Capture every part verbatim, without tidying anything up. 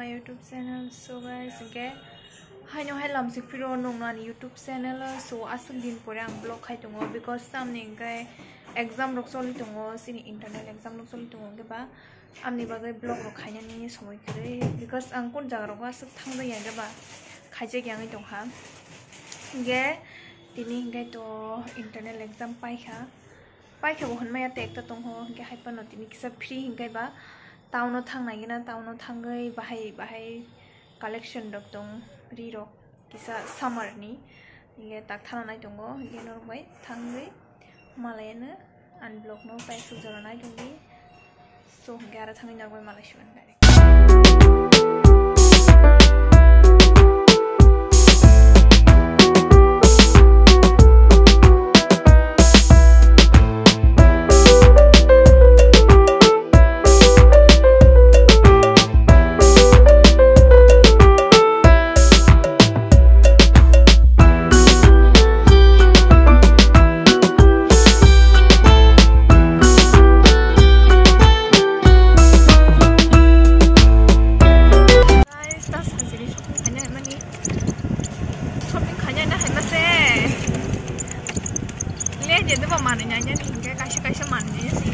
YouTube channel. So guys, hingke haino hai lamsik phiro nongno ani YouTube channel o. So aswk din pore ang vlog khai tongo, because tamni hingke exam rok choli tongo, chini internal exam rok choli tongo, hingke ba amni bagwi vlog rok khainani somoi kwrwi, because ang kun jaga rogo aswk thangjakya hingke ba khaijak yangwi tongkha. Hingke tini hingke to internal exam paikha, paikha bo hwnmaya tei ekta tongho, hingke hai phano tini kisa free hingke ba town o thang nai gana, town o thangwi bahai bahai collection rok tong, ri rok kisa summer ni, hingke tak thana nai tongo, hingke norok bai thangwi malai ano ani vlog no paisuk jora nai tongdi. So hingke aro thangwi norok bai malai siman direct. Guys, ta sajili shopping khaina hai mani. Shopping khaina na hai mase. Le de de ba mani nya nya ni ke kaisa kaisa mani nya si.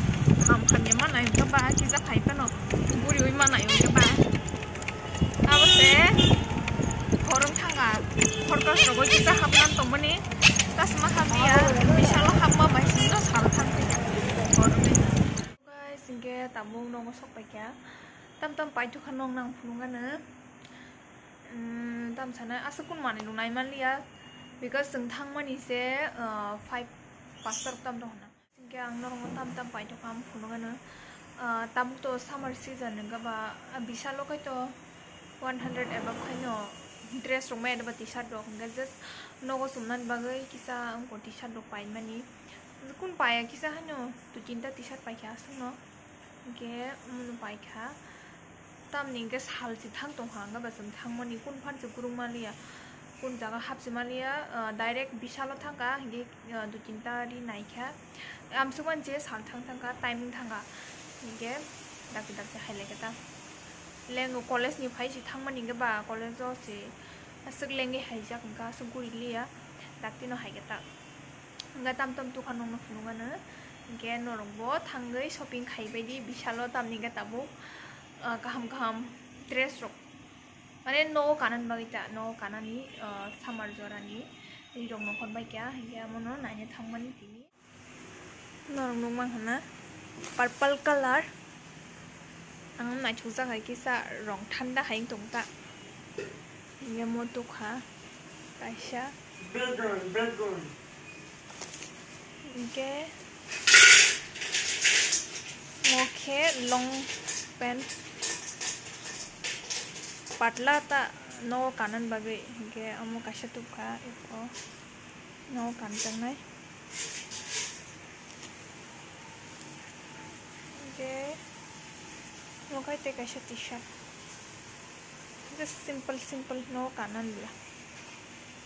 Ham ham ya mana hingke ba kisa phai phano. Buri ui mana hingke ba. Abo se horong thanga. Horkos rogo kisa hapnan tongmani. Tasma hapya. Bisalo hapma bai sino sal thang. Horong. Guys, hingke tabuk nogo sok paikha. Tam tam paithok kha nong nang phunukgano. Tam sana aswk kun manwi rok naimanliya, because chwng thangmani se, ah, five, pasta rok tam tong hwnna. Hingke ang norokno tam tam paithok kha ang phunukgano. Ah, tabuk to summer season hwnkhe ba, ah, bisalo khaito one hundred above khaino dress rok maya ba t-shirt rok, hingke just nogo chumnani bagwi kisa wngkha t-shirt rok paimani. Kun paya kisa haino dui tinta t-shirt paikha aswkno. Hingke omono paikha. Tamni hingke sal si thang tongkha, hingke ba chwng thangmani kun phan se kurung manliya, kun jaga hap se manliya, ah, direct bisalo thangkha, hingke, ah, dui tinta ri naikha. Amsukmani je sal thang thangkha, timing thangkha, hingke dakti dakti hai laikha ta. Lengo college ni phai si thangmani hingke ba college o se aswk lengwi haijak hingka aswk guri liya, dakti no haikhe ta. Hingke tam tam tukha nongno phunukgano, hingke norok bo thangwi shopping khaibaidi bisalo, tamni hingke tabuk, ah, kaham kaham dress rok, mane nogo kanani bagwi ta, nogo kanani, ah, summer jorani ri rok nongkhor bai kha, hingke amono naina thangmani tini. Norok nukmang hwnna purple colour. Ang naithokjak hai kisa rong thanda hai wng tong ta. Hingke mo tukha kaisa. Hingke mo khe long pant patla ta nogo kanani bagwi. Hingke omo kaisa tukha eko. Nogo kanjaknai. Hingke nogo hai tei kaisa t-shirt. Just simple simple nogo kanani bwla.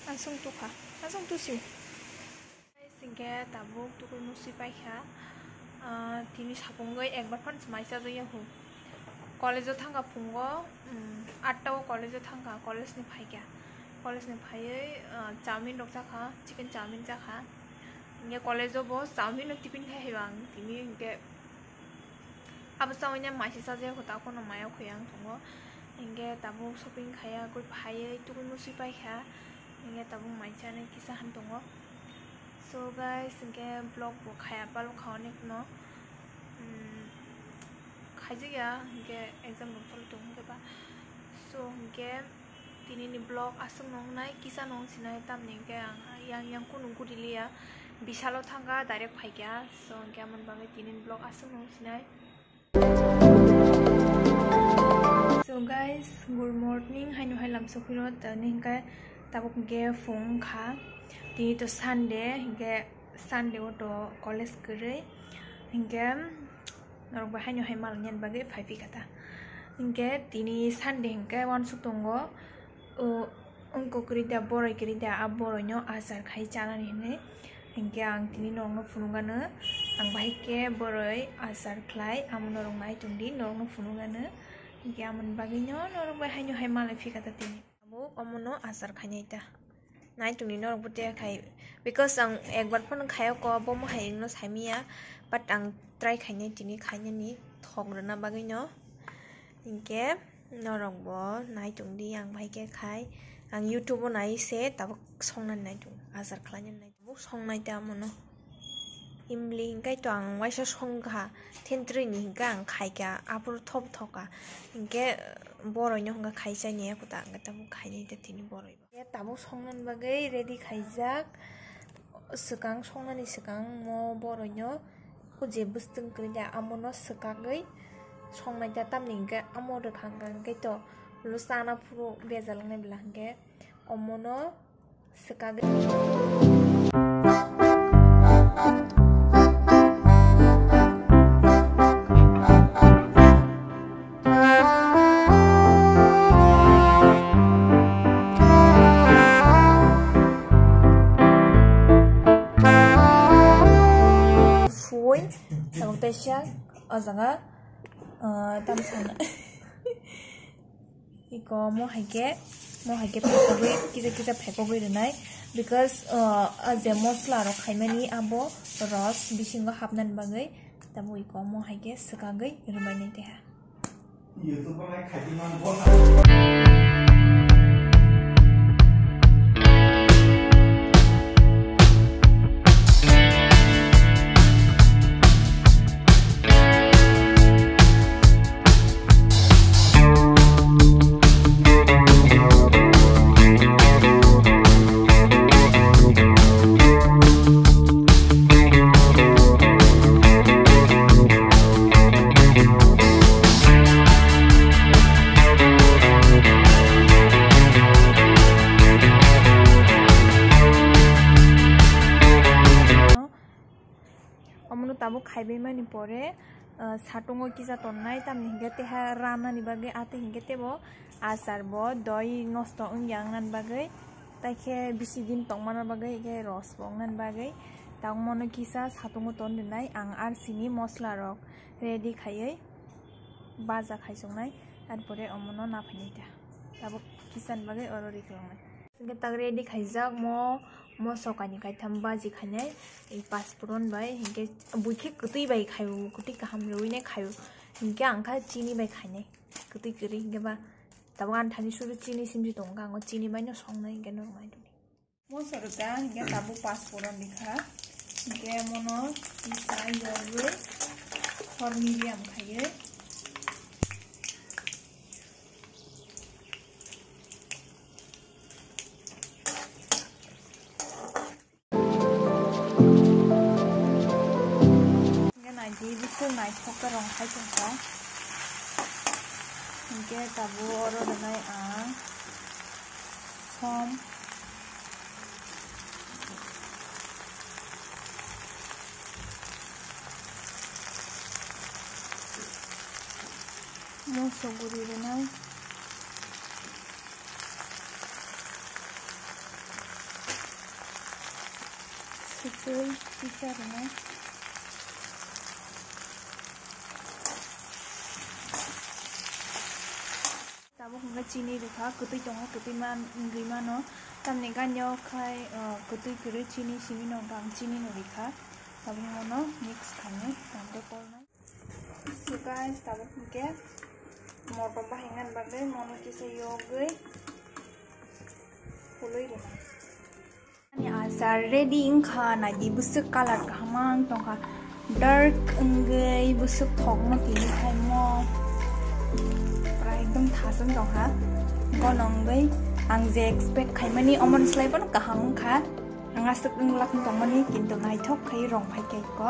Aswk tukha. Aswk tusi. Hingke tabuk tukuino sui paikha. Ah, tini sapungwi ekbar phano se mai chajakya hwn. College o thangkha phungo, um, atta o college o thangkha, college ni phaikha. College ni phaiwi, ah, chowmin rok chakha, chicken chowmin chakha. Hingke college o bo chowmin no tiffin khai hai ang tini, hingke abo chowmin no mai se chajakya hwn, ta kono maya khoi ang tongo. Hingke tabuk shopping khaiya, koi phaiwi tukuino sui paikha. Hingke tabuk mai chanai kisa han tongo. So guys, hingke vlog bo khaya palo kha onek no, um, khaijakya hingke exam rok choli tongo hingke ba. So hingke tini ni vlog aswk no wngnai, kisa no wng sinai, tamni hingke ang yang yang kunu guri liya, bisalo thangkha direct phaikha. So hingke amoni bagwi tini ni vlog aswk no wng sinai. So guys, good morning. Haino hai lamsok phiro tini hingke tabuk hingke phung kha. Tini to Sunday, hingke Sunday o to college kwrwi. Hingke norok bai haino hai mal nini bagwi phai phi kha ta. Hingke tini Sunday hingke wansuk tongo. O, wngkok kwrwi da, boroi kwrwi da, a boroi no achar khai chanani hinwi. Hinkhe ang tini norokno phunukgano, ang bahai khe boroi achar khlai, amo norok nai tongdi, norokno phunukgano. Hinkhe amoni bagwino norok bai haino hai malai phikha ta tini. Abo omono achar khainai ta. Nai tongni norok bo tei khai, because ang ekbar phano khaio ko, bo mohai wngno saimanya, but ang try khainai tini khainani thok rwna bagwino. Hinkhe norok bo nai tongdi, ang bai khe khai, ang YouTube o nai se tabuk songnani nai tongo, achar khlainani nai tongo. Tabuk songnai ta amono. Imli hinkhe to ang waisa songkha, thentwrwini hinkhe ang khaikha, aphuru thop thoka. Hinkhe boroino hinkhe khai chani ya kuta, hinkhe tabuk khainai ta tini boroi. Tabuk songnani bagwi ready khaijak. Swkang songnani swkang mo boroino je bwswtwng kwrwi da, amono swkagwi songnai ta, tamni hinkhe amo rwkha hinkhe to lusa ana phuru bejal wngnai bwla hinkhe omono swkagwi. Suwui, tabuk teisa, o jaga, ah, tam sana. Iko mo hai khe, mo hai khe phekogwi, kisa kisa phekogwi rwnai, because, ah, ah, je mosla rok khaimani abo ros bisingo hapnani bagwi, tabuk iko mo hai khe swkagwi rwbainai teha. Omono tabuk khaibai mani pore, ah, satungo kisa tonnai, tamni hinkhe teha ranani bagwi, atwi hinkhe tebo achar bo doi nosto wngya wngnani bagwi, tai khe bisi din tongmana bagwi, khe ros bo wngnani bagwi, tabuk mono kisa satungo ton rinai ang, arsini mosla rok ready khaiwi baja khaisoknai, ar pore omono naphainai ta. Tabuk kisa ni bagwi oro ri kwlangnai. Hinkhe tak ready khaijak mo, mo sokani kaitham baji khainai, ei paspuron bai, hinkhe buikhe kwtwi bai khaio, kwtwi kaham rwui nai khaio, hinkhe ang kha chini bai khainai, kwtwi kwrwi hinkhe ba tabuk ani thani suru chini simsi tongo, ang o chini bai no songnai hinkhe norok nai tongdi. Mo sorok ta hinkhe tabuk paspuron rikha, hinkhe mono kisa yorwi hor medium khaiwi. Hinkhe naidi bisu naithok khe rong khai tongkha. Hinkhe tabuk oro rwnai ang som. Moso guri rwnai. Sutui kisa rwnai. Tabuk hwnkhe chini rwkha, kwtwi tongo, kwtwi man-, wngwi mano. Tamni gani o khai, uh, kwtwi kwrwi chini simi no hwnkha, ang chini no rikha. Tabuk mono mix khainai, tangkhe kolnai. So guys, tabuk hwnkhe motom bahai ngan bagwi mono kisa yogwi pului rwnai. Ani achar ready wngkha, naidi bwswk colour kaham ang tongkha, dark wngwi bwswk thokno tini khaimo pura ekdom thasung tongkha. Bono wngwi ang je expect khaimani omoni slai bono kaham wngkha, ang aswk wnglak tongmani kintu naithok khai rong phai khe ko.